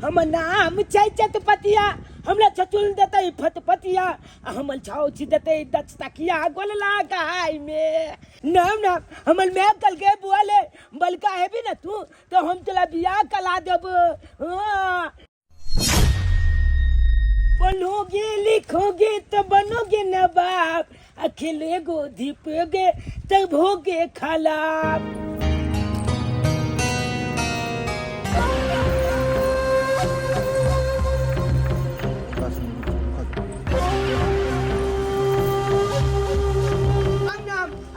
हमर नाम छै चतपतिया, हमरा छचुल देतै फतपतिया, आ हमर छाउछ देतै दच तकिया गोल लगाय में। नाम नाम हमर my कहलकै, बुआ ले बलका हेबी ने तू तो हम तोरा बियाह कला देबो। हाँ। पढ़ोगे लिखोगे तो बनोगे नवाब, आ खेलेगो धीपोगे तब होगे खलाब।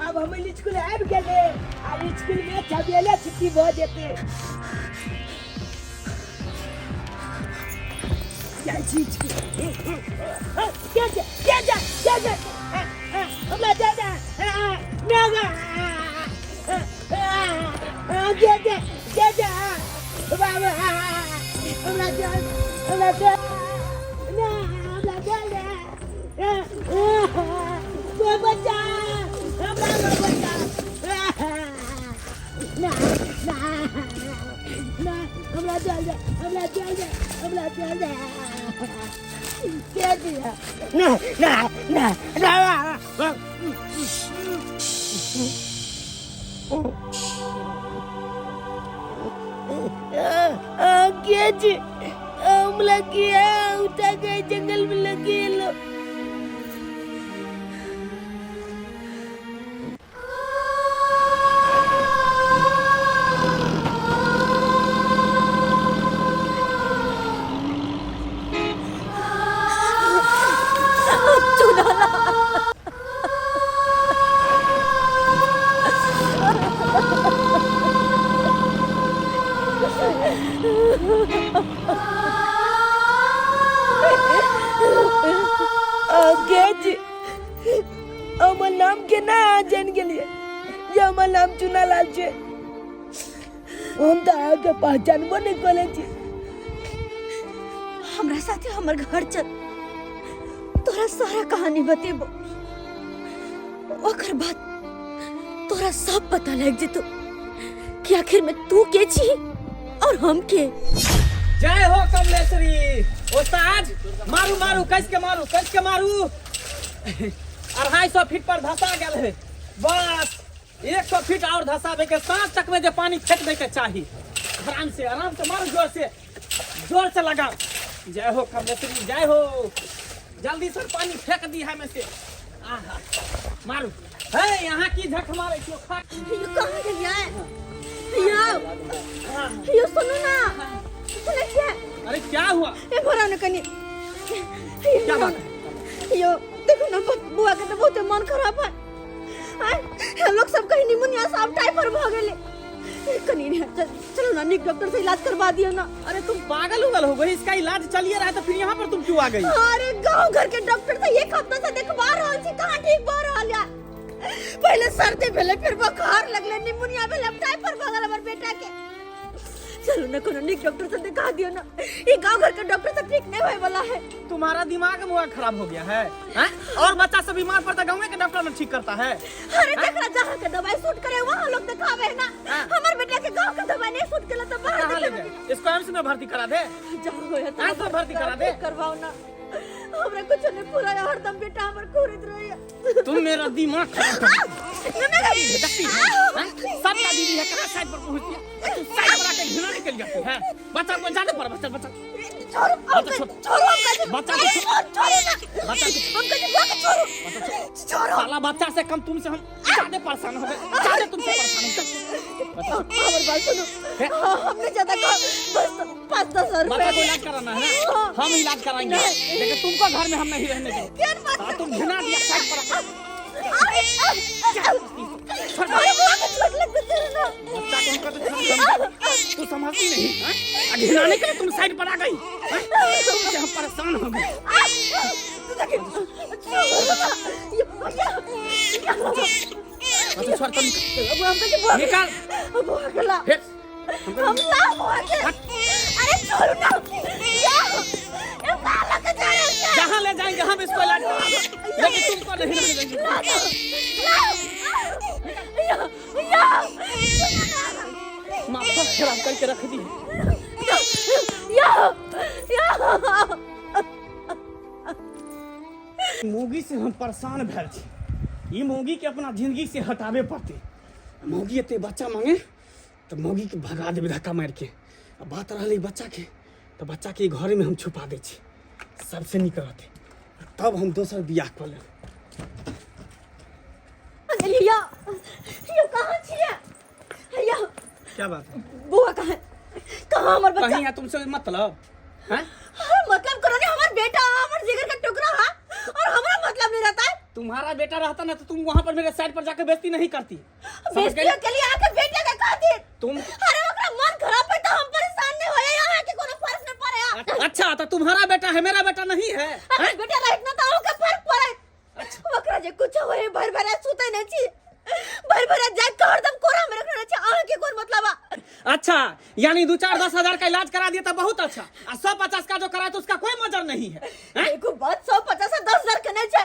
आब हम स्कूल आबि गेलै आ स्कूल में सबेरे छुट्टी भऽ जेतै। जाइ छी स्कूल। के जा के जा के जा हमरा जा जा के जा के जा बाबा हमरा जा हमरा जा ना हमरा जा कोई बचा हमरा कोई बचा ना ना ना हमरा चल जा हमरा चल जा हमरा चल जा के दिया ना ना ना ना। के जी हम लगी है उठा गए जंगल में लगी है लो। जी हमर नाम केना जान गेलिए जे हमर नाम चुनालाल छै। हम तऽ अहाँके पहचानबो नहि करै छी। हमरा साथे हमर घर चल, तोरा सारा कहानी बतेबो, ओकर बाद तोरा सब पता लग जेतो कि आखिर में तू के छी और हम के। जय हो कमलेश्वरी। ओस्ताद मारू मारू कस के मारू कस के मारू। 250 फीट पर धसा गेल है, बस 100 फीट और धसाबे के साँझ तक में जे पानी फेंक दे के चाही। आराम से आराम से मारू, जोर से जोर से लगाओ। जय हो कमलेश्वरी जय हो। जल्दी से पानी फेंक दी है में से। आहा मारू है यहाँ की झक मारे क्यों खा। यो कहाँ गेलियै? यो यो सुनू ना, सुनै छियै? अरे क्या हुआ? ए भरा ने कनी। क्या बात है? यो देखो ना बुआ के तो बहुत मन खराब है। आय लोग सब कहीं निमोनिया साफ टाइफाइड भ गेलै। कनी ने चलो ना निक डॉक्टर से इलाज करवा दियो ना। अरे तुम पागल उगल हो गई, इसका इलाज चलिए रहा है तो फिर यहाँ पर तुम क्यों आ गई? अरे गांव घर के डॉक्टर से एक हफ्ता से देखवा रहल छी, कहाँ ठीक भ रहल या। पहले सर्दी भेलै, फिर बुखार लगलै, निमोनिया भेलै, अब टाइफाइड भ गेल हमर बेटा के। चलो ना कोनो निक डॉक्टर से दिखा दियो ना, ये गांव घर के डॉक्टर से ठीक नहीं होए वाला है। तुम्हारा दिमाग मुआ खराब हो गया है, हैं? और बच्चा सब बीमार पड़ता गाँव के डॉक्टर में ठीक करता है। अरे देखला जहाँ के दवाई सूट करे वहाँ लोग दिखावे है ना। हाँ। हमार बेटा के गांव के दवाई नहीं सूट केला तो बाहर कहाँ ले देखावे। जाए इसको? एम्स में भर्ती करा दे। जाओ हो या एम्स में भर्ती करा दे। ठीक करवाओ ना, हमरा कुछ नहीं पूरा है, हरदम बेटा हमर घूरत रहे। तुम मेरा दिमाग खराब कर ना ना भटकती है, हैं? सबका दीदी है कहाँ साइड पर पहुंचती है, तू साइड पर आके घिनाने के लिए आती है। बच्चा को जाने पर बच्चा बच्चा छोड़ो बच्चा छोड़। छोड़ो हमका। बच्चा को छोड़। छोड़ो ना बच्चा को हमका जो बुआ के छोड़ो छोड़ो। साला बच्चा से कम तुमसे हम ज्यादा परेशान हो गए, ज्यादा तुमसे परेशान हो गए। हमर बात सुनो, हे? हाँ, हमने ज्यादा कहा बस 5-10 हजार बच्चा रुपया को इलाज कराना है ना, हाँ। हम इलाज कराएंगे, लेकिन तुमको घर में हम नहीं रहने देंगे। क्या बात हाँ, तुम घिना दिया साइड पर आके। अरे, छोड़। अरे, बुआ के छोड़ लग रहे ना। बच्चा को हमको तो समझ, तू समझती नहीं हैं? आ, घिनाने के लिए तुम साइड पर आ गई हैं? तुमसे हम परेशान हो गए। अच्छा छोड़ तो निकाल निकाल। फिर हम ना बुआ के, अरे छोड़ो ना या ये कहाँ लेके जा रहे हो? जहाँ ले जाएंगे हम इसको इलाज कराएंगे, लेकिन तुमको नहीं रहने देंगे। या माथा खराब करके रख दी। या यो यो। मौगी से हम परेशान भेल छी। ई मौगी के अपना जिंदगी से हटाबे पड़तै। मौगी एते बच्चा मांगे तऽ मौगी के भगा देबै धक्का मारि के। आ बात रहलै बच्चा के, तऽ बच्चा के घरे में हम छुपा दै छी, सबसे नीक रहतै। तब हम दोसर बियाह कऽ लेब। यो यो, कहाँ छियै यो? क्या बात है? बुआ कहाँ है? कहाँ हमर बच्चा? कहीं है तुमसे मतलब हैं? अरे मतलब करो नहीं, हमार बेटा हमार जिगर का टुकड़ा है और हमारा मतलब नहीं रहता है। तुम्हारा बेटा रहता ना तो तुम वहां पर मेरे साइड पर जाकर बेइज्जती नहीं करती। समझ बेइज्जती गई? के लिए आके बेटा के खातिर तुम अरे ओकरा मन खराब है तो हम परेशान नहीं होए, यहाँ के कोनो फर्क नहीं पड़े। अच्छा तो तुम्हारा बेटा है, मेरा बेटा नहीं है? अगर बेटा रहित ना तो ओके फर्क पड़े। ओकरा जे कुछ होए भर भर सुते नहीं छी, भर भर जाग के हरदम कोरा में रखने छी, अहाँ के कोन मतलब आ? अच्छा यानी 2-4 10 हजार का इलाज करा दिया तो बहुत अच्छा, और 150 का जो कराया तो उसका कोई मजर नहीं है, हैं? देखो बात 150 से 10 हजार के नहीं छे,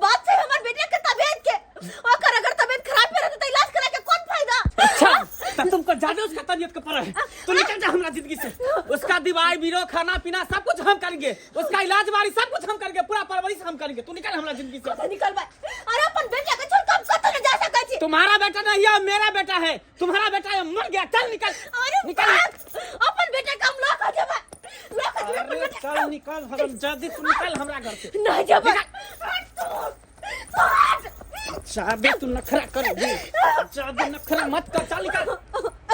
बात छै हमर बेटा के तबियत के। ओकर अगर तबियत खराब पे रहते तो इलाज करा के कोन फायदा? अच्छा तब तुमको ज्यादा उसका तबियत के पर है तो निकल जा हमरा जिंदगी से। उसका दवाई बीरो खाना पीना सब कुछ हम करेंगे, उसका इलाज बारी सब कुछ हम करेंगे, पूरा परवरिश हम करेंगे। तू निकल हमरा जिंदगी से। कतऽ निकलबै? अरे अपन बेटा के छोड़ के हम कतऽ नहीं जा सकै छी। तुम्हारा बेटा नहीं है, मेरा बेटा है। तुम्हारा बेटा है, मर गया, चल निकल। अरे निकल। बाप, अपन बेटा के हम लऽ कऽ जेबै, लऽ कऽ जेबै अपन अरे बेटा। चल निकल हरामजादी, तू निकल हमरा घर से। नहीं जेबै। ज्यादा तू नखरा कर, ज्यादा नखरा मत कर, चल निकल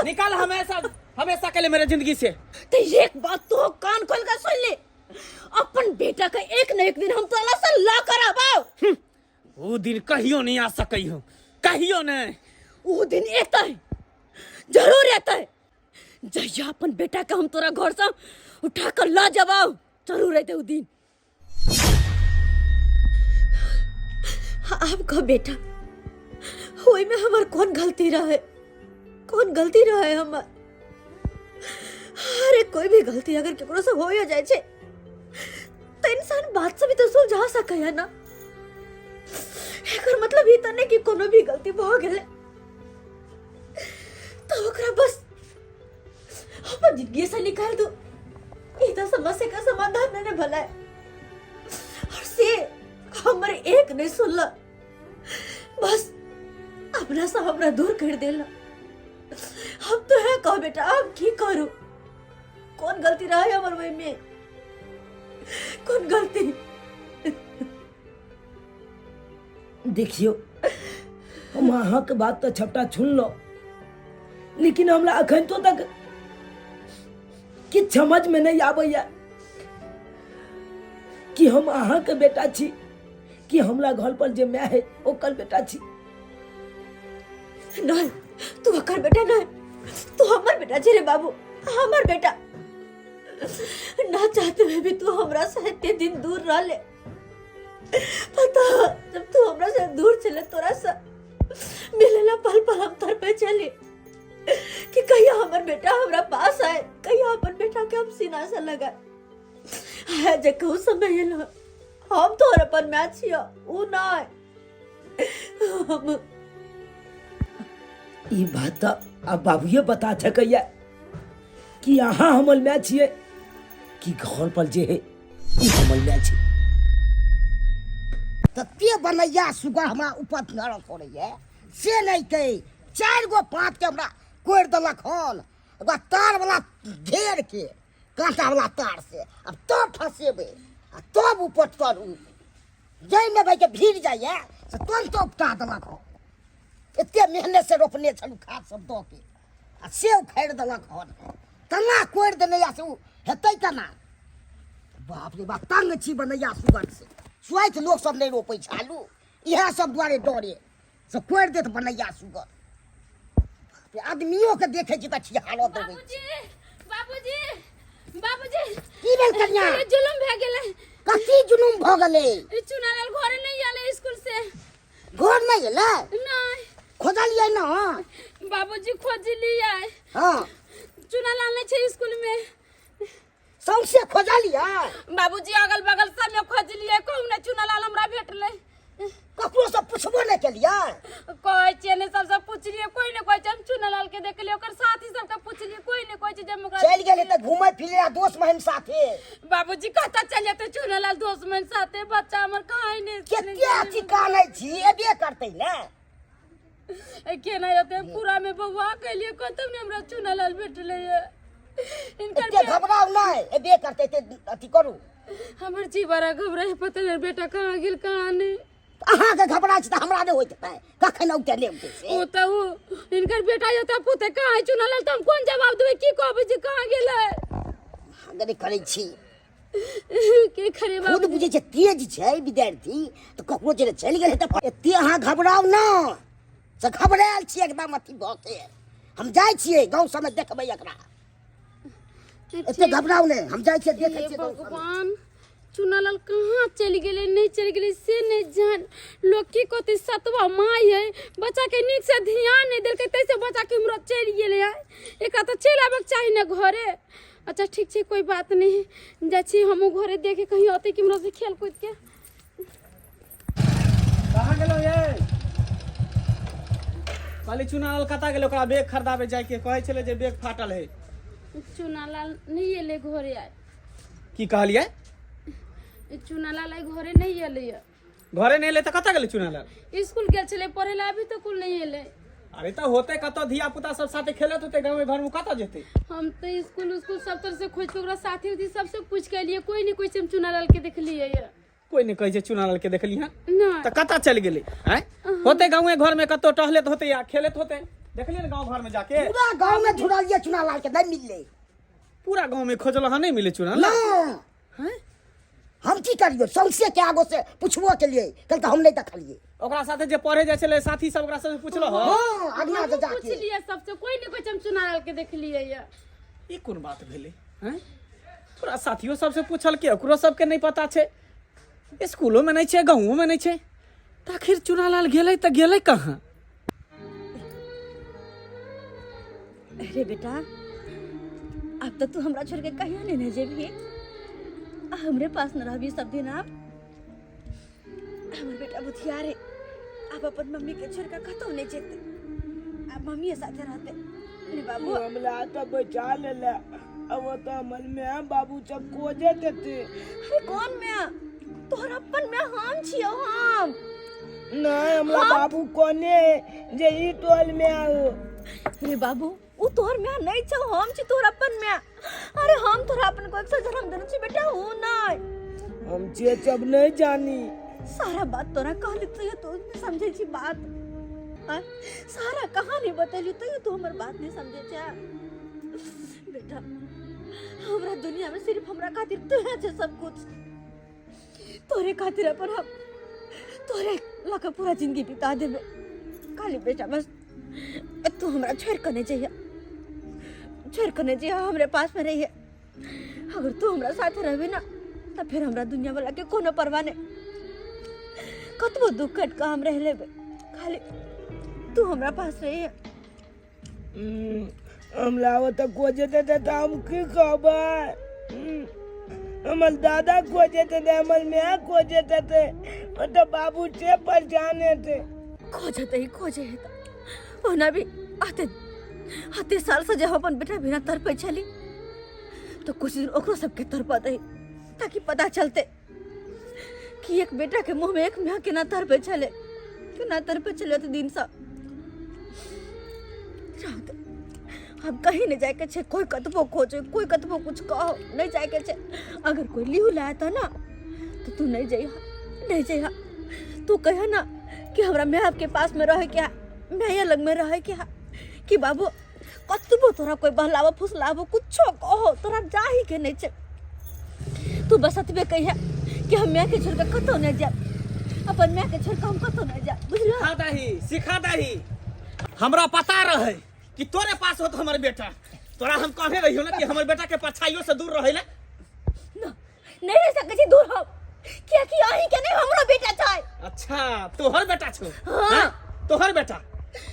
निकल हमेशा हमेशा के लिए मेरे जिंदगी से। तो एक बात तो कान खोल कर सुन ले, अपन बेटा का एक न एक दिन हम तोला से ला कर आबाव। वो दिन कहियो नहीं आ सकै हो, कहियो नहीं। वो दिन एतै, जरूर एतै, जहिया अपन बेटा के हम तोरा घर से उठा कर ला जबाव, जरूर एतै वो दिन। आप कहो बेटा, ओई में हमार कौन गलती रहे, कौन गलती रहे हमार? अरे कोई भी गलती अगर केकरो से हो जाए छे तो इंसान बात से भी तो सुलझा सके है ना। एकर मतलब ई त नहीं कि कोनो भी गलती भ गेलै तो ओकरा बस अपन जिंदगी से निकाल दो, ई तो समस्या का समाधान नहीं भला है। और से हमर एक नहीं सुनला, बस अपना से हमरा दूर कर देला। हम तो है कहो बेटा, हम की करू? कौन गलती रहा है हमर वही में, कौन गलती? देखियो हम अहाँ के बात तो छपटा सुन लो, लेकिन हमरा अखन तो तक किछु समझ में नहीं आबैया कि हम अहाँ के बेटा छी कि हमरा घर पर जे my है ओकर बेटा छी। नहीं तू ओकर बेटा नहीं, तू हमर बेटा छी रे बाबू, हमर बेटा। ना चाहते हुए भी तू हमरा से इतने दिन दूर रह ले, पता जब तू हमरा से दूर चले तोरा से मिलेला पल पल हम तर पे चले कि कहिया हमर बेटा हमरा पास आए, कहिया अपन बेटा के हम सीना से लगाए। है जे कहू समय एलो, हम तोहर अपन my छियो, ऊ नहीं। हम ई बात तऽ आब बाबूए बता सकैया कि अहाँ हमर my छियै कि घर पर जे है ई हमर my छै। तते बनैया सुगर हमरा उपद्रव करैया से नहि कै, 4 गो पात के हमरा कोड़ि देलक हन, ओकरा तार वाला घेर के कांटा वाला तार से अब तब फंसेबै आ तब उपट करू, जाहिमे भाई के भीड़ जाइए से तुरंत उपटा देलक हन। एते मेहनत से रोपने छलहुँ खाद सब दऽ के आ से उखाड़ि देलक हन, केना कोड़ि देने या से ओ हेतै केना? बाप रे बाप, तंग छी बनैया सुगर से। स्वास्थ्य लोक सब नहि रोपै छै आलू, इएह सब दुआरे डरे से कोड़ि देत बनैया सुगर। बाप रे, आदमियो के देखै छी तऽ छिहारऽ दौड़ै छै। बाबूजी, बाबूजी, बाबूजी। की भेल कन्या? अरे जुलुम भए गेलै। कथी जुलुम भऽ गेलै? ई चुनालाल घरे नहि आयल स्कूल से। घर नहि एलै? नहि। खोजलियै ने? बाबूजी खोजलियै। हँ। चुनालाल नहि छै स्कूल में। सौंसे खोजलियै? बाबूजी अगल बगल सब में खोजलियै, कहू ने चुनालाल हमरा भेटलै। ककरो से पुछबो नहि केलियै? कहै छियै ने, सबसँ पुछलियै, कोई ने कहै छै हम चुनालाल के देखलियै। ओकर साथी सबके पुछलियै, कोई ने कहै छै जे हम ओकरा चलि गेलै तऽ घूमै फिरै आ दोस्त महिम साथे। बाबूजी, कतऽ चलि जेतै चुनालाल दोस्त महिम साथे? बच्चा हमर कहाँ नहि कते अथी कानै छी, एबे करतै ने। केना जेतै? पूरा में बौआ केलियै, कतौ ने हमरा चुनालाल भेटलै ये। इनकर एते घबराउ नहि, एबे करतै। एते अथी करू। हमर जी बड़ा घबराइ, पता नहि बेटा कहाँ गेल कहाँ नहि। अहाँके घबराइ छी तऽ हमरा नहि होइत हेतै, कखन औतै नहि औतै से। ओ तऽ ओ इनकर बेटा जेतै, पुते कहाँ है चुनालाल, तऽ हम कोन जवाब देबै? की कहबै जे कहाँ गेलै? अगर करै छी की करे खुद बाबू? बुझै छै तेज छै विद्यार्थी, तऽ ककरो जे चलि गेलै तऽ एते अहाँ घबराउ ने से घबरायल छी एकदम अथी भऽ के। हम जाइ छियै गाँव सबमे, देखबै एकरा। एते घबराउ नहि, हम जाइ छियै, देखै हे छियै गाँव सबमे। भगवान, चुनालाल कहाँ चलि गेलै, नहि चलि गेलै से नहि जान। लोक की कहतै? सतवा माय है, बच्चाके नीकसँ ध्यान नहि देलकै, ताहिसँ बच्चा केम्हरो चलि गेलै है। एकरा तऽ चलि आबऽके चाही ने घरे। अच्छा ठीक छै, कोइ बात नहि, जाइ छी हमहूँ घरे देखे, कहीं अतै केम्हरो से खेल कूदके। कहाँ गेलौ ये? कहली चुनालाल कतऽ गेलै? ओकरा बैग खरीदाबे जाइके कहै छलै जे बैग फाटल है। चुनालाल नहि एलै घरे आइ। की कहलियै? चुनालाल आइ घरे नहि एलै। घरे नहि एलै तऽ कतऽ गेलै चुनालाल? स्कूल गेल छलै पढ़ै लए, अभी तक कुल नहि एलै। अरे तऽ होते कतऽ, धिया पुता सब साथे खेलत होते गाँव घर में, कतऽ जेतै? हम तऽ स्कूल उस्कूल सब तरह से खोज के, ओकरा साथी उथी सबसे पूछ के एलियै, कोई नहीं कोई से हम चुनालाल के देखलियै ये। कोई नहि कहै छै चुनालाल के देखली? हँ? नहि। तऽ कतऽ चलि गेलै? आँय, होते गाँवे घर में कतौ टहलैत होते या खेलैत होते। देखलियै ने गाँव घर में जाके? पूरा गाँव में ढूंढलियै, चुनालाल के नहि मिललै। पूरा गाँव में खोजल हँ, नहि मिले चुनालाल? ना। हम की करियो? सौंसे के आगो से पुछबो केलियै, कल तऽ हम नहि देखलियै। ओकरा साथे जे पढ़े जाइ छलै साथी सब, ओकरा सबसे पुछलो हँ? हँ, अगना से हमहूँ जाके पूछलियै सबसे, कोई नहीं कोई से हम चुनालाल के देखलियै ये। ई कोन बात भेलै? हैं, तोरा साथियो सबसे पूछल के ओकरो सबके नहि पता छै, स्कूलो में नहि छै, गाँवो में नहि छै, तऽ आखिर चुनालाल गेलै तऽ गेलै कहाँ? अरे बेटा, अब तो तू हमरा छोड़ के कहियो नहीं ने जेबही। आ हमरे पास न रहबी सब दिन। आप हमर बेटा बुधियार है, अब अपन मम्मी के छोड़ के कतौ नहीं जेते, अब मम्मी साथे रहते ने बाबू। हमरा तऽ बचा लेले, अब वो तो हमर माय बाबू सब खोजत हेते। अरे कौन मैं? तोहर अपन मैं हम छियो हम। नहीं, हमरा बाबू कोने है जे ई टोल में आओ। अरे बाबू, उ तोहर मैं नहीं छौ, हम छी तोहर अपन मैं। अरे हम तोहरा अपन कोई से जन्म देने छी बेटा, उ नहीं। हम जे सब नहीं जानी। सारा बात तोरा कहली तो तू नहीं समझे छी बात। आय, सारा कहानी बतेली तो तू हमर बात नहीं समझे छे बेटा। हमरा दुनिया में सिर्फ हमरा खातिर तू है छे सब कुछ। तोरे खातिर अपन हम तोरे लके पूरा जिंदगी बिता देबे खाली। बेटा बस तू हमरा छोड़ के नहीं जाइए, छोड़ के नहीं जाइए, हमरे पास में रहिए। अगर तू हमरा साथ रहबे ना तो फिर हमरा दुनिया वाला के कोनो परवाह नहीं, कतबो दुख कट के हम रह लेबे, खाली तू हमरा पास रहिए। हमरा ओतऽ खोजैत हेतै तऽ हम की कहबै? हमर दादा खोजैत हेतै, हमर माय खोजैत हेतै, ओतऽ बाबू से परेशान हेतै। खोजते ही खोजे है तो ओना भी आते आते साल से जब अपन बेटा बिना तड़पै छली तो कुछ दिन ओकरो सबके तड़पा दही, ताकि पता चलते कि एक बेटा के मुंह में एक माय केना तड़पै छलै, केना तड़पै छलै ओते दिन से। रात अब कहीं नहीं जाए के छे। कोई कतबो खोजे, कोई कतबो कुछ कहो, नहीं जाए के छे। अगर कोई लिहू लाए तो ना तो तू नहीं जइहा, नहीं जइहा। तू कह ना कि हमरा माय बाप के पास में रहे के है, माय लग में रहे के है कि बाबू। कतबो तोरा कोई बहलावो फुसलावो, कुछो कहो, तोरा जाही के नहीं छे। तू बस एतबे कहिया कि हम माय के छोड़ के कतौ नहीं जायब, अपन माय के छोड़ के हम कतौ नहीं जायब, बुझलो? सिखा दही, सिखा दही। हमरा पता रहे कि तोरे पास होत हमर बेटा। तोरा हम कहने रहियो ना कि हमर बेटा के परछाइयो से दूर रहे ला। ना, नहीं रह सकै छी दूर हम, कियाकि अहीं के नहीं हमरो बेटा छै। अच्छा, तोहर बेटा छौ? हाँ। हाँ? तोहर बेटा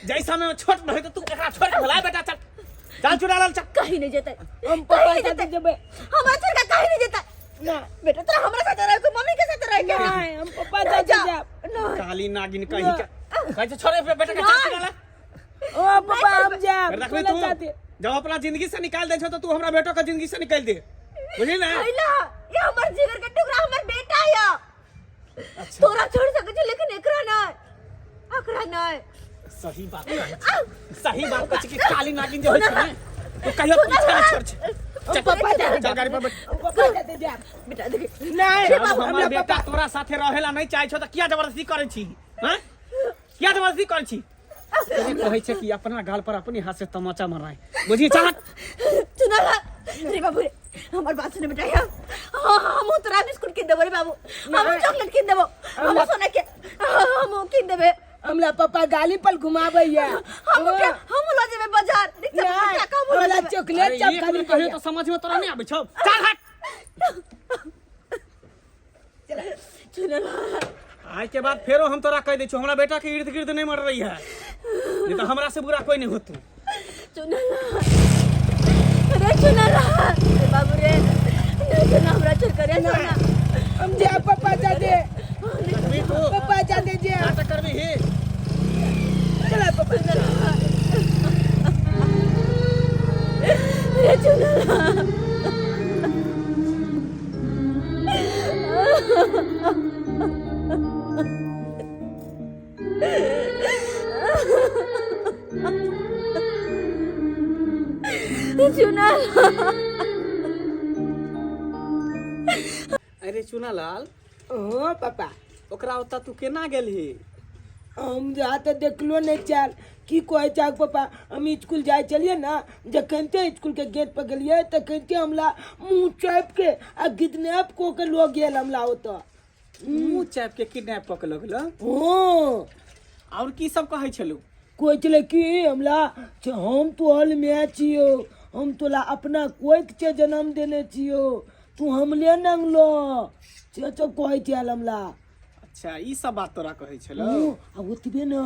जैसा में छोट रहे तो तू एकरा छोड़ के भला बेटा। चल चल चुरा लाल, चल। कहीं नहीं जेतै। हम पप्पा कहीं नहीं साथे जेतै। जेबै। हमरा छोड़ के कहीं नहीं जेतै। ना। बेटा, तोरा हमरा साथे रह के मम्मी के साथे रह के? नहीं, हम पप्पा नहीं साथे जा। जायब। नहीं। काली नागिन कहीं के कहै छै छोड़े बेटा के चल चला ओ पापा हम जाएब देखबी चला तू जाते। जब अपना जिंदगी से निकाल दे छो तो तू हमरा बेटो के जिंदगी से निकाल दे बुझली ना कैला ये हमर जिगर के टुकड़ा हमर बेटा या तोरा छोड़ सके छी लेकिन एकरा नहीं, एकरा नहीं। सही बात कहै छी। सही बात कहै छी कि काली नागिन जे होइ छै ने ओ कहियो पीछा नहि छोड़ छै। चल पापा जाते चल गाड़ी पर बैठ। पापा जाते जाएब। बेटा देख। नहीं जब हमरा हमर बेटा पापा तोरा साथे रहेला नहीं चाहे छौ तऽ किया जबरदस्ती करै छी हैं? किया जबरदस्ती करै छी? तोरे कहै छै कि अपना गाल पर अपने हाथ से तमाचा मराए, बुझी? चल। सुना रे बाबू रे, हमर बात सुने बेटा। यार हाँ, हम तोरा बिस्कुट किन देबो रे बाबू, हम चॉकलेट किन देबो, हम सोना के हम किन देबे। हमरा पापा गाली पर घुमाबैया। हम के हम ल जेबे बाजार रिक्शा पर नहीं, बैठा के हम ल हमरा जेबे। चॉकलेट अरे चप एक खाली बेर कहियो तऽ समझ में तोरा नहीं आबै छौ। चल हट। सुनल। आइ के बाद फेरो हम तोरा कह दै छियौ, हमरा बेटा के इर्द गिर्द नहीं मर रही है, नहीं तो हमरा से बुरा कोई नहीं होतू। चुनल रे, चुनल रे बाबू रे, नहीं चुना हमरा छोड़ करे सोना। हम जाएब पापा जाते। करबी तू? पापा जाते जाएब। नाटक करबी ही? चला पापा। रे चुनल। चुनल। अरे चुनालाल। ओ पापा। ओकरा ओतऽ तू केना गेलही? हम जा तऽ देखलो नहीं चल की कहै छै पापा। हम स्कूल जाइ छलियै ने, जखनते स्कूल के गेट पर गेलियै तखनते हमरा मुँह चापि के आ किडनैप कऽ के लऽ गेल हमरा ओतऽ। मुँह चापि के किडनैप कऽ के लऽ गेलो? हँ। आओर की सब कहै छलू? कहै छलै कि हमरा से हम तोहर माय छियौ, हम तोरा अपना कोखि से जन्म देने छियौ, तू हमले नंगलो, से सब कहै छल हमरा। अच्छा, ई सब बात तोरा कहै छलो? हँ, आ ओतबे ने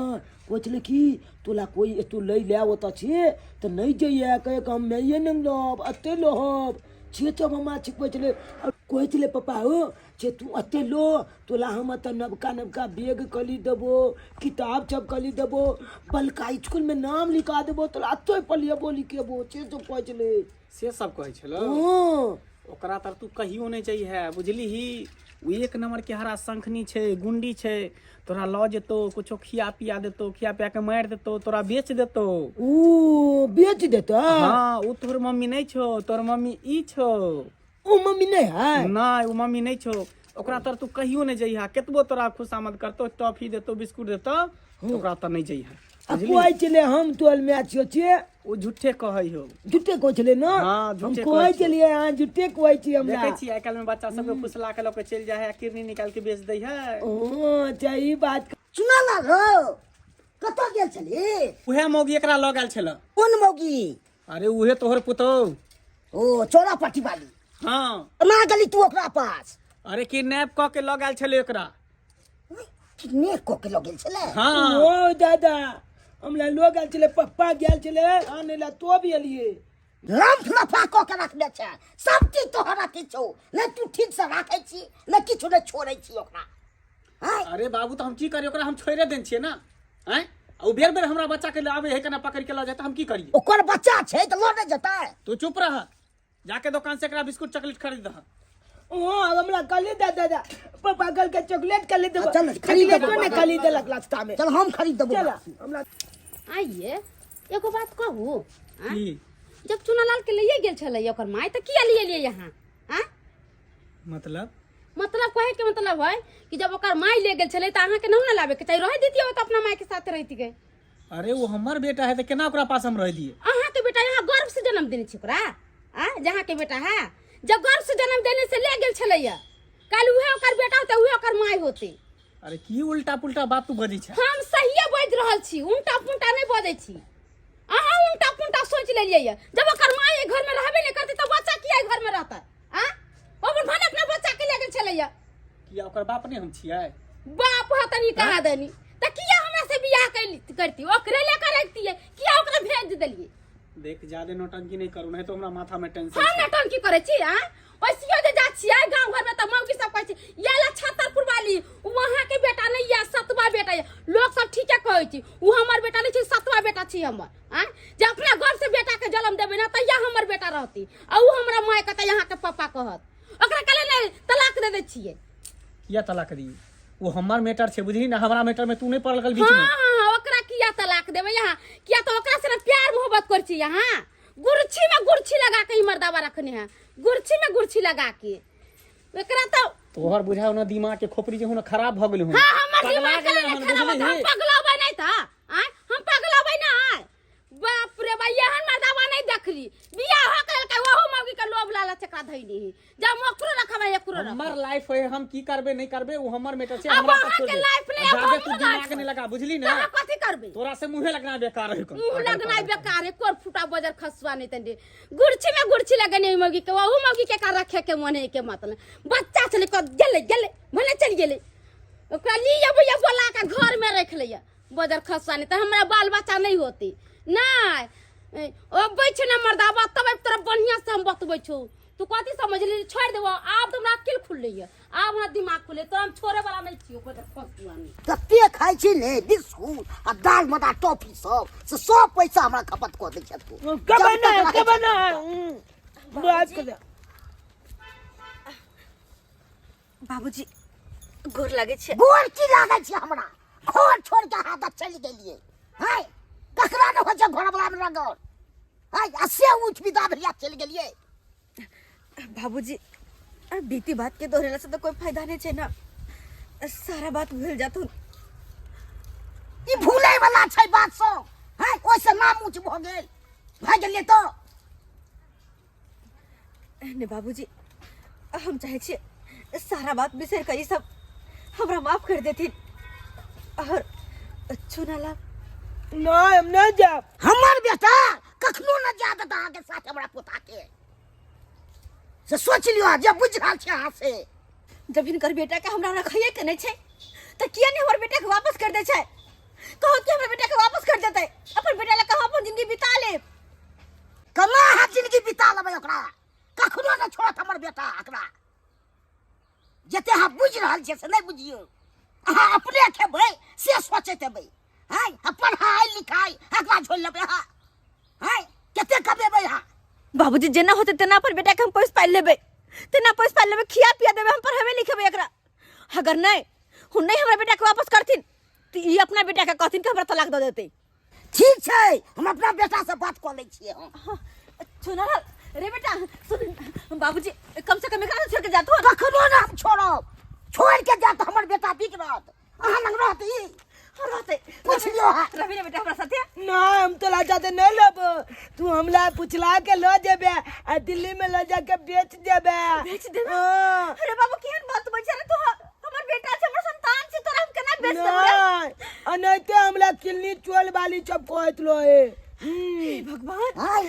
कहै छलै कि तोला कोइ एतौ लै लए ओतऽ छे तऽ नहि जइए, कहे कि हम माइए नंगलब, एते रहब, से सब हमरा छिपबै छलै। आ कहै छलै पप्पा हो से तू एते लो, तोला हम एतऽ नवका नवका बैग खरीद देबो, किताब सब खरीद देबो, बलका स्कूलमे नाम लिखा देबो, तोला एते पढ़ेबो लिखेबो, से सब कहै छलै। से सब कहै छलो? हँ। ओकरा तर तू कहियो नहि जइहे, बुझलिही? ओ एक नंबर के हरा शंखनी छै, गुंडी छै। तोरा लऽ जेतौ, कुछो खिया पिया देतौ, खिया पिया के मारि देतौ, तोरा बेच देतौ। ओ बेच देतौ? हाँ, ओ तोहर मम्मी नहि छौ, तोहर मम्मी ई छौ। ओ मम्मी नहि है? नहि, ओ मम्मी नहि छौ। ओकरा तर तू कहियो नहि जइहा, केतबो तोरा खुशामद करतौ, टॉफी देतौ, बिस्कुट देतौ, ओकरा तर नहि जइहा। आ कहै छलै हम तोहर माय छियौ छे। ओ झूठे कहै हो। झूठे कहै छलै ने? हाँ, हम झूठे कहै कहै छै। छलियै अहाँ झूठे कहै छी हमरा। देखै छी आइ काल्हि में बच्चा सबके फुसला के लऽ के चलि जाइ है, किडनी निकालि के बेच दै है। ओ अच्छा, ई बात। सुना लाल हो, कतऽ गेल छली? उहे मौगी एकरा लऽ गेल छल। कोन मौगी? अरे उहे तोहर पुतोह। ओ चौरा पट्टी वाली? हाँ। ना गेली तू ओकरा पास? अरे किडनैप कऽ के लऽ गेल छलै एकरा। किडनैप कऽ के लऽ गेल छलै? हाँ। ओ दादा, हमरा लोग आयल छलै, पप्पा गेल छलै आनै ला, तो भी एलियै। लम्फ लफा कऽ के रखने छै सब चीज तोहर अथी छौ ने, तू ठीक से राखै छी ने, किछु नहि छोड़ै छी ओकरा। आँय? अरे बाबू, तऽ हम की करियै ओकरा? हम छोड़े देने छियै ने। आँय, आ ओ बेर बेर हमरा बच्चा के आबै है, केना पकड़ के लऽ जाय तऽ हम की करियै? ओकर बच्चा छै तऽ लऽ नहि जेतै? तू चुप रह, जाके दुकान से एकरा बिस्कुट चॉकलेट खरीद दह। ओ हमरा कहली दा दादा, पापा कल के चॉकलेट खरीद देबो। चल, खरीद देबो। चॉकलेटो ने खरीद देलक रास्ता में। चल, हम खरीद देबो। चल हमरा। आइए एगो बात कहू? आँ? की? जब चुनालाल के लइए गेल छलै ओकर माय तऽ किया लिए लिए यहाँ? आँ? मतलब? मतलब कहे के मतलब है कि जब ओकर माय ले गेल छलै तऽ अहाँके नहीं ने लाबे के चाही, रह दितियै तऽ अपना माय के साथ रहती गए। अरे वो हमर बेटा है तऽ केना ओकरा पास हम रह दिए? अहाँ के बेटा? यहाँ गर्भ से जन्म देने छी ओकरा? आ जहाँ के बेटा है, जब गर्भ से जन्म देने से ले गेल छलैया, काल्हि उहे ओकर बेटा होते, उहे ओकर माय होते। अरे की उल्टा पुल्टा बात तू बजै छै? हम सहिए बाजि रहल छी, उल्टा पुल्टा नहि बजै छी। अहाँ उल्टा पुल्टा सोच लेलियै ये। जब ओकर माय एहि घर में रहबे नहि करतै तऽ बच्चा किया एहि घर में रहतै? आ ओ अपन भने अपना बच्चा के ले गेल छलैया। किया, ओकर बाप नहि हम छियै? बाप हतनी कहा देनी तऽ किया हमरा से बियाह करती? ओकरे ले कर रखतियै, किया ओकरा भेज देलियै? देख, ज्यादा नौटंकी नहीं करू, नहीं तो हमरा माथा में टेंशन हम छै। नौटंकी करै छी? आ वैसियो जे जा छियै गाँव घर में तऽ मौगी सब कहै छै, ये ला छतरपुर वाली, वहाँ के बेटा नहीं, या सतवा बेटा। बेटा ये लोग सब ठीके कहै छी उ हमर बेटा नहीं छी सतवा बेटा छी हमर आँय जे अपना घर से बेटा के जन्म देबै ना तहिया हमर बेटा रहती आ उ हमरा माय कहता यहाँ के पापा कहत ओकरा कहले ने तलाक दे दै छियै किया तलाक दी वो हमर मैटर छै बुझली ना हमरा मैटर में तू नहीं पड़ल बीच हाँ में हाँ हाँ ओकरा किया तलाक देबै यहाँ किया तो ओकरा से ना प्यार मोहब्बत करै छी यहाँ गुरछी में गुरछी लगा के ही मर्दावा रखने हैं गुरछी में गुरछी लगा के एकरा तो तोहर बुझाओ ना दिमाग के खोपड़ी जे हो ना खराब भ गेल हो हाँ हमर दिमाग के नहीं खराब होता, हम पगलबै नहीं था आय हम पगलबै ना आय बाप रे बा एहन मर्दावा नहीं देखली बियाह हो के ओहो मौगी के लोभ लालच एकरा धैली है जब ओकरो रखबै एकरो रखबै हमर लाइफ है हम की करबे नहीं करबे वो हमर मैटर छै अब हमरा पर अहाँ छोड़ के दे। लाइफ नहीं, अब जादे तू हमरो दिमाग लाइफ नहीं लगा बुझली तो ना अहाँ कथी करबै तोरा से मुंहे लगना बेकार है मुंह लगना बेकार है कोर फूटा बजर खसुआ नहीं तंडे गुरछी में गुरछी लगने मौगी के वहू मौगी के का रखे के मन है के मतलब बच्चा चले को गेले गेले भने चल गेले ओकरा लिया भैया बोला के घर में रख लिया बजर खसुआ नहीं तो हमरा बाल बच्चा नहीं होती नहीं अबै छै ने मर्दाबा तब तोरा बढ़िया से हम बतबै छौ तू कथी समझली छोड़ देबो आब तो हमरा अकिल खुललै आब हमरा दिमाग खुले तोरा हम छोड़े वाला नहीं छियो बजर खसुआ नहीं कते खाइ छी ने बिस्कुट आ दाल मदा टॉफी सब से सब पैसा हमरा खपत कऽ दै छथि तू कब जब ना तक रहै कब छथि ना तब तक। बात कर बाबूजी गोर लागै छै गोर की लागै छै हमरा घर छोड़ के अहाँ तऽ चलि गेलियै है ककरा ने होइ छै घर वाला मे रगड़ है आ से उठ विदा भैया चलि गेलियै बाबूजी बीती बात के दोहरेला से तो कोई फायदा नहीं छै ना सारा बात भूल जातुन ई भूलै वाला छै बात सब है ओहिसँ नाम ऊँच भऽ गेल भऽ गेलियै तऽ ने बाबूजी हम चाहे छियै सारा बात बिसरि कऽ ई सब हमरा माफ कर देथिन और चुनाला नहीं हम नहीं जाब हमर बेटा कखनो न जा देता अहाँके साथ हमरा पोता के से सोच लियो जे बुझि रहल छी अहाँ से जब हिनकर बेटा के हमरा रखैये के नहीं छै तऽ किया नहीं हमर बेटा के वापस कर दै छै कहो कि हमरा बेटा के वापस कर देतै अपन बेटा लए कहाँ अपन जिंदगी बिता लेब केना अहाँ जिंदगी बिता लेबै ओकरा कखनो नहि छोड़त हमर बेटा एकरा जते अहाँ बुझि रहल छियै से नहि बुझियौ अहाँ अपने खेबै से सोचैत हेबै हँ आ पढ़ाइ लिखाइ एकरा झोलि लेबै अहाँ हँ कते कमेबै अहाँ बाबूजी जेना होतै तेना अपन बेटा के हम पोसि पालि लेबै तेना पोसि पालि लेबै खिया पिया देबै हम पढ़ेबै लिखेबै एकरा अगर नहि ओ नहि हमरा बेटा के वापस करथिन तऽ ई अपना बेटा के कहथिन कि हमरा तलाक दऽ देतै ठीक छै हम अपना बेटा से बात कऽ लै छियै हम सुना रे बेटा सुन बाबूजी कम से कम एकरा तो छोड़ के जातो कखनो ने हम छोड़ब छोड़ के जात हमर बेटा बिगड़त अहाँ लग रहत ई रहते पूछ लियो अहाँ रवि रे बेटा हमरा साथे नहीं हम तोला जाते नहीं लेब तू हमला पुछला के ल जेबे आ दिल्ली में ल जाके बेच देबे बेच देबे? हाँ। अरे बाबू केहन बात बजै रे तू हमर बेटा छै हमर संतान छै तोरा हम केना बेच देबो रे नहीं अनैते हमला किलनी चोल वाली सब कहत रहे हे भगवान आय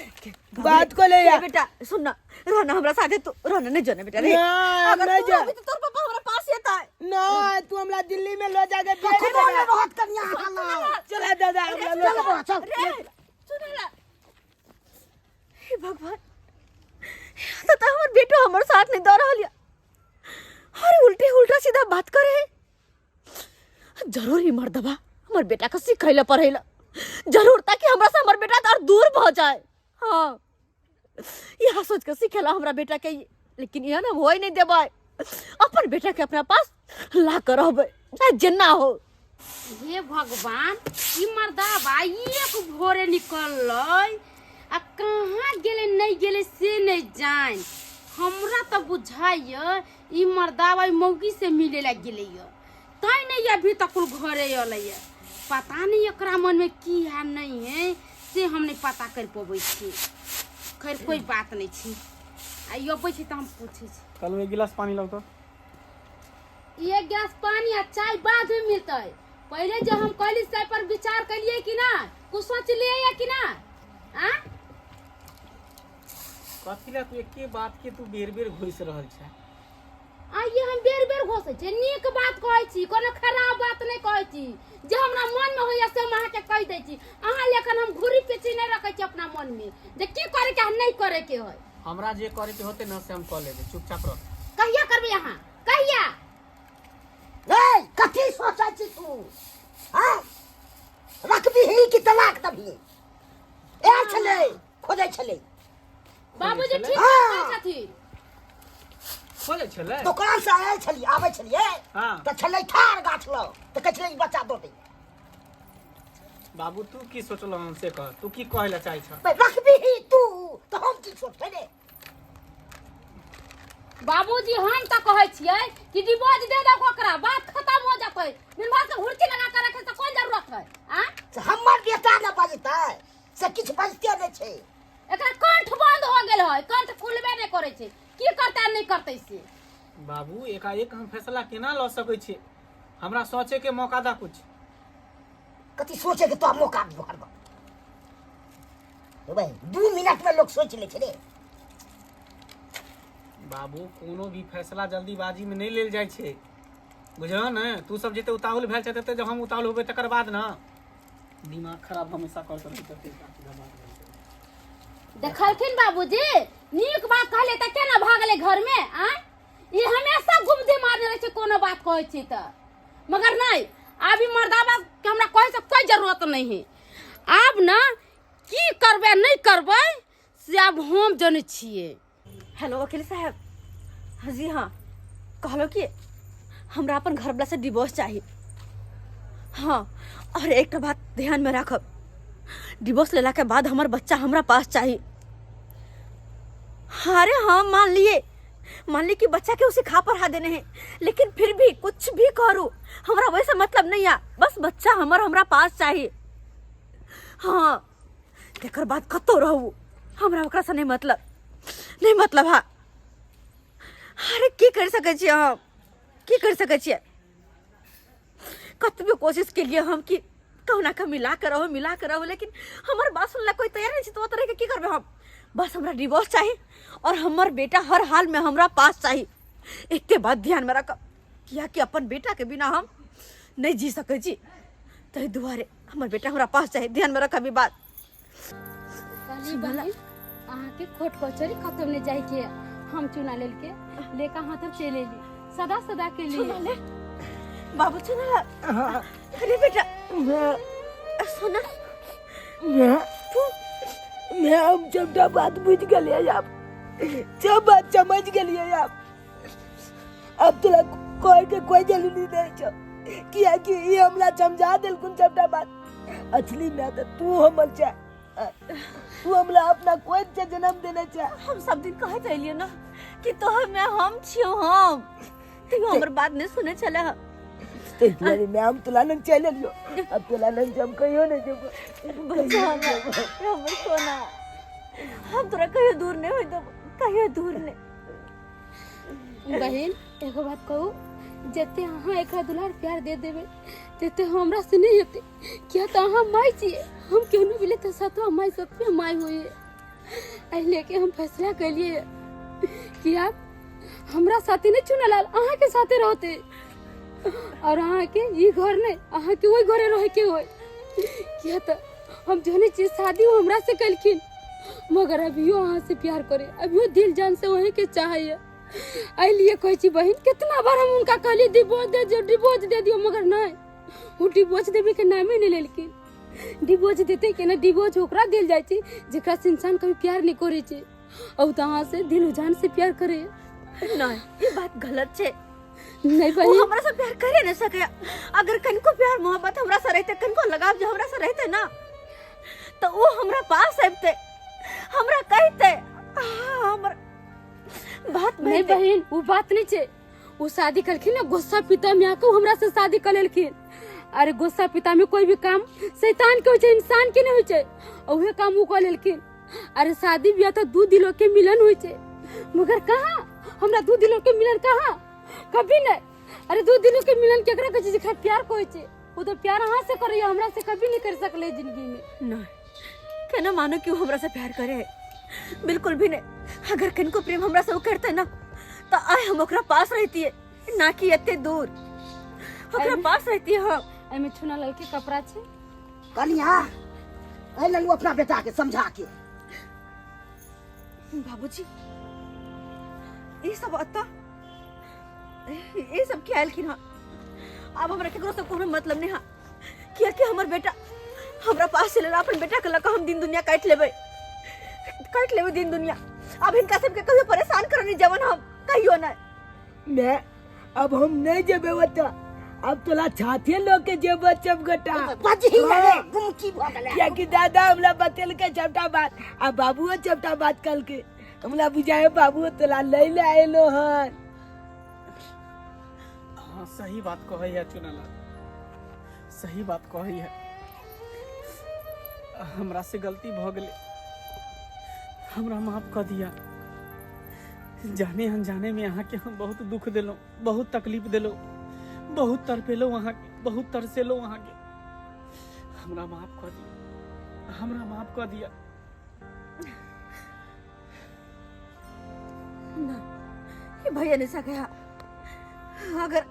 बात को ले रे आ बेटा सुन ना रहना हमरा साथे तू रहना नहीं जाना बेटा रे ना, अगर नहीं तू जा। रहबी तो तोर पापा हमरा पास एता नहीं तू हमला दिल्ली में ल जाके बेच कखनो देबे ने रहत कनिया अहाँ लग चला दादा हमरा ल चल जा। बौआ चल रे सुन ना हे भगवान तो तो हमर बेटो हमर साथ नहीं दऽ रहल या अरे उल्टे उल्टा सीधा बात करे है जरूर ही मर्दबा हमर बेटा के सिखैला पढ़ैला जरूर ताकि हमरा से हमर बेटा और दूर भऽ जाए हाँ यह सोच के सिखेला हमरा बेटा के लेकिन यह ना होय नहीं देबै अपन बेटा के अपना पास ला कर रहबै चाहे जेना हो हे भगवान ई मर्दाबा एक भोरे निकललै आ कहाँ गेलै नहि गेलै से नहि जान हमरा तऽ बुझाइए ई मर्दाबा ई मौगी से मिले ला गेलै तैं नहि अभी तक घरे अलै पता नहीं एकरा मन में की है नहीं है से हम नहीं पता कर पबै छी खैर कोई बात नहीं छी आ ई अबै छी तऽ हम पूछै छी कहलहुँ एक गिलास पानी लाउ तऽ एक गिलास पानी आ चाय बाद में मिलतै पहले जे हम कहली से पर विचार कलिए कि ना कुछ सोचलिए या कि ना आ कथी ला तू एके बात के तू बेर बेर घुसि रहल छै आ ये हम बेर बेर घोसै छी नीक बात कहै छी कोनो खराब बात नहि कहै छी जे हमरा मन में होइया से हम अहाँके कहि दै छी अहाँ लेकिन हम घुरी पेची नहि रखै छी अपना मन में जे की करे के आ नहि करे के है हमरा जे करे के होते ना से हम कऽ लेबै चुपचाप रह कहिया करबै अहाँ कहिया ए कथी सोचै छी तू हाँ रखबीही कि तलाक देबही आयल छलै खोजै छलै बाबूजी ठीक हाँ। कहै छथिन खोजै छलै दोकान से आयल छलियै आबै छलियै हाँ। तऽ छलै ठाढ़ गाछ लग तऽ कहै छलै ई बच्चा दऽ दै बाबू तू की सोचलह हन से कह तू की कहै लए चाहै छह तऽ रखबीही तू तऽ हम की सोचबै रे बाबूजी हम तऽ कहै छियै कि डिवोर्स दे दो ओकरा बात खत्म हो जेतै दिन भर के हुड़की लगा के रखे से कोन जरूरत है आ से हमर बेटा ने बजतै से किछु बजते नहि छै एकरा कंठ बंद हो गेल है कंठ खुलबे नहि करै छै की करतै आ नहि करतै से बाबू एकाएक हम फैसला केना लऽ सकै छियै हमरा सोचे के मौका दा कुछ कथी सोचे के तो मौका दियो हरदम भाई 2 मिनट में लोग सोच ले छै रे बाबू कोनो भी फैसला जल्दीबाजी में नहीं लेल जाइ छै बुझल ने तू सब जते उताहुल भेल छै तते जब हम उताहुल होबै तकर बाद ने दिमाग खराब हमेशा कर कर तते देखलखिन बाबूजी नीक बात कहले तऽ केना भागले घर में आ ई हमेशा गुमदी मारने रहै छै कोनो बात कहै छी तऽ मगर नहीं आब ई मर्दाबा के हमरा कहै से कोई जरूरत नहीं है आब ना की करबै नहीं करबै से आब हम जनै छियै हेलो वकील साहब हाँ जी हाँ कहलो कि हमरा अपन घरवला से डिवोर्स चाही हाँ और एक बात ध्यान में राखब डिवोर्स लेला के बाद हमर बच्चा हमरा पास चाही अरे हाँ मान लिए मान ली कि बच्चा के उसे खा पढ़ा देने हैं लेकिन फिर भी कुछ भी करू हमरा वैसे मतलब नहीं आ बस बच्चा हमर हमरा पास चाहिए हाँ तकर बाद कतौ रहू हमरा ओकरा से नहीं मतलब नहीं मतलब हा अरे की कर सकै छियै हम की कर सकै छियै कतबो कोशिश केलियै हम कि कहुना कऽ मिला के रहू मिला के रहू लेकिन हमर बात सुनला कोई तैयार नहीं छै तो तरह के की करबै हम बस हमरा डिवोर्स चाही और हमर बेटा हर हाल में हमरा पास चाही एते बात ध्यान में रखब कियाकि अपन बेटा के बिना हम नहीं जी सकै छी ताहि दुआरे हमर बेटा हमरा पास चाही ध्यान में रखब ई बात कहली बहिन अहाँके खोट कचौड़ी खत्म नहीं जाय के हम चुना लेल के लेके अहाँ तब चलि एली सदा सदा के लिए चुना ले बाबू चुना ला अरे बेटा सोना मैं मैं हम सबटा बात बुझ गेलियै आब सब बात समझ गेलियै आब अब तोरा कोई के कोई जरूरी नहीं छौ कियाकि ई हमरा समझा देलखुन सबटा बात असली में तो तू हमर छै तू हमरा अपना कोई से जन्म देने छै हम सब दिन कहैत एलियै ना कि तोहर में हम छियौ हम तू हमर बात नहीं सुने छले ताहि दुआरे मैं हम तोला लग चलि एलियो अब तोला लग हम कहियो नहीं जेबो बच्चा हमर हमर सोना हम तोरा कहियो दूर नहीं होय देबो कहियो दूर नहीं बहिन एगो बात कहू जते अहाँ एकरा दुलार प्यार दे देबै तते हमरा से नहीं हेतै किया तऽ अहाँ माय छियै हम केहनो भी लेते सतवा माय सतवे माय होइए एहि लेके हम फैसला केलिए कि आप हमरा साथे नहीं चुनलाल अहाँ के साथे रहते और अहाँ के ई घर नहीं अहाँ के ओहि घरे रहे के होय किया तऽ हम जने चीज शादी वो हमरा से कलखिन मगर अभियो अहाँ से प्यार करे अभियो दिल जान से वही के चाहैया एहि लिए कहै छी बहिन कितना बार हम हुनका कहलिए डिवोर्स दे दियौ डिवोर्स दे दियौ मगर नहीं ओ डिवोर्स देवे के नामे नहीं लेलखिन डिवोर्स देते के ना डिवोर्स ओकरा देल जाइ छै जेकरा से इंसान कभी प्यार नहीं करे छै और तो अहाँ से दिल जान से प्यार करे नहीं ये बात गलत छै नहीं वो बहिन हमरा से प्यार करे नहीं सके अगर कनको प्यार मोहब्बत हमरा से रहते कनको लगाव जो हमरा से रहते ना तो वो हमरा पास आबते हमरा कहते हमर बात नहीं मानते। बहिन वो बात नहीं छै वो शादी करखिन ना गुस्सा पिता में आके हमरा से शादी कर लेलखिन अरे गुस्सा पिता में कोई भी काम शैतान के होइ छै इंसान के नहीं होइ छै उहे काम वो कर लेलखिन अरे शादी ब्याह तो दू दिलों के मिलन होइ छै मगर कहाँ हमरा दू दिलों के मिलन कहाँ कभी नहीं अरे दू दिलों के मिलन केकरा कहै छै जेकरा प्यार कहै छै वो तो प्यार अहाँ से करैया हमरा से कभी नहीं कर सकले जिंदगी में नहीं केना मानो कि वो हमरा से प्यार करे बिल्कुल भी नहीं अगर किनको प्रेम हमरा से वो करते ना तो आय हम ओकरा पास रहती है ना कि एते दूर ओकरा पास रहती है हम एहिमे छुना ललके कपड़ा छै कनिया एहि लेलू अपना बेटा के समझा के बाबूजी ये सब अत्ता ये सब क्या आयल हाँ अब हमरा केकरो से कोनो मतलब नहीं हा कियाकि हमर बेटा हमरा पास चले अपन बेटा के लऽ कऽ हम दिन दुनिया काटि लेबै, काटि लेबै दिन दुनिया। अब हिनका सबके कहियो परेशान करऽ नहीं जेबन हम, कहियो नहीं। मैं अब हम नहीं जेबे ओतऽ, अब तोला छाते लऽ के जेबो सब गोटा। बजही ने रे, गुमकी भऽ गेलै। कियाकि दादा हमरा बतेलकै सबटा बात आ बाबुओ सबटा बात कहलकै, हमरा बुझाय बाबुओ तोला लै ले आयलो हन। हाँ सही बात कहै है चुनालाल, सही बात कहै है। हमरा से गलती भऽ गेलै, हमरा माफ कऽ दिया। जाने अनजाने में अहाँके हम बहुत दुख देलहुँ, बहुत तकलीफ देलहुँ, बहुत तड़पेलहुँ अहाँके, बहुत तरसेलहुँ अहाँके। हमरा माफ कऽ दिया, हमरा माफ कऽ दिया। ना ये भैया नहीं सके। अगर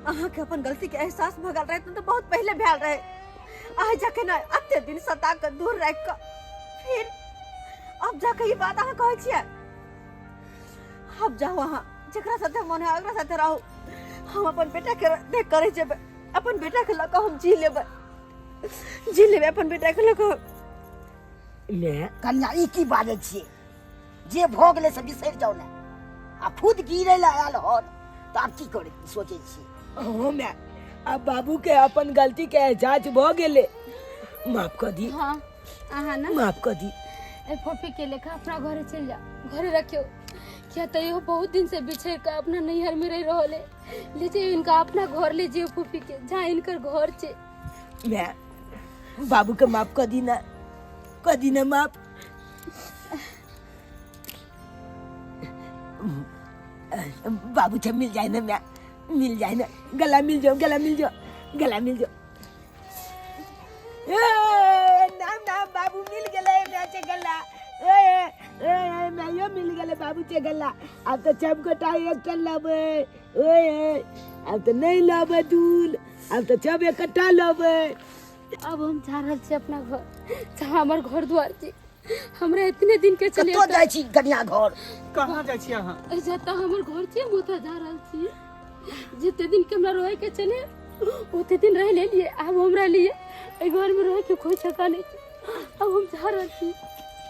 अहाँ के अपन गलती के एहसास भऽ गेल रहत तो बहुत पहले भेल रहे। आज जाके ना अते दिन सता के दूर रख के फिर अब जाके ये बात अहाँ कहै छियै। अब जाओ अहाँ जकरा साथे मन है ओकरा साथे रहू, हम अपन बेटा के देख करे जेबै, अपन बेटा के लऽ कऽ हम जी लेबै, जी लेबै अपन बेटा के लऽ कऽ। ले कन्या ई की बाजै छियै, जे भऽ गेलै से बिसरि जाउ ने। आ खुद गिरै लए आयल हन तऽ आब की करै सोचै छियै? हो मैं अब बाबू के अपन गलती के एहसास भऽ गेलै, माफ कऽ दी। हाँ अहाँ ना माफ कऽ दी। ए फोफी के लेखा अपना घरे चल जा, घरे रखियो। क्या तो यो बहुत दिन से बिछड़ के अपना नैहर में रह रहल है। ले जाइयो इनका अपना घर ले जाइयो फूफी के, जहाँ इनकर घर छे। मैं बाबू के माफ कऽ दी ना, कऽ दी ना माफ। बाबू से मिल जाए ना, मैं मिल जाए ना, गला मिल जाओ, गला मिल जाओ, गला मिल जाओ। ए, नाम नाम बाबू मिल गेलै मैं से गला। ए ए ए मैं यो मिल गेलै बाबू से गला। अब तो सब गोटा एकटा लेबै। ओए अब तो नहीं लेबै दूल, अब तो सब इकट्ठा लेबै। अब हम जा रहल छी अपना घर, जहाँ हमर घर द्वार छी। हमरा इतने दिन के चले कतऽ जाइ छी कनिया घर? कहाँ जाइ छी अहाँ? जतऽ हमर घर छै हम ओतऽ जा रहल छी। जते दिन के हमरा रहे के छलै ओते दिन रह लेलिए, आब हमरा लिए एहि घर में रहे के कोई जगह नहीं छै। अब हम जा रहल छी।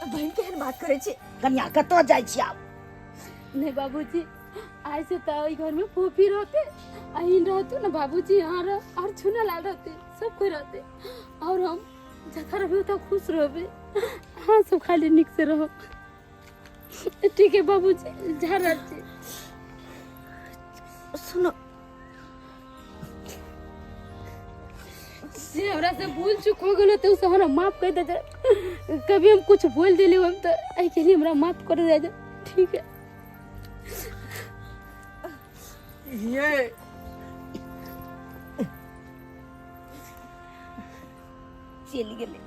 बहन केहन बात करै छी? कनिया कतऽ जाइ छी आब? नहीं बाबूजी, आज से तो एहि घर में फोफी रहते, अहिन रहते ना बाबूजी, यहाँ रह और छुना लाल रहते, सब कोई रहते और हम जतऽ रहबे ओतऽ खुश रहबे। अहाँ सब खाली नीक से रहो। ठीक है बाबूजी, जा रहल छी। सुनो जे हमरा से भूल चूक हो गेलो तो उसे हमरा माफ कर दे। कभी हम कुछ बोल दिली हम तो एहि के लिए हमरा माफ कर दे। ठीक है। ये चलि गेलै।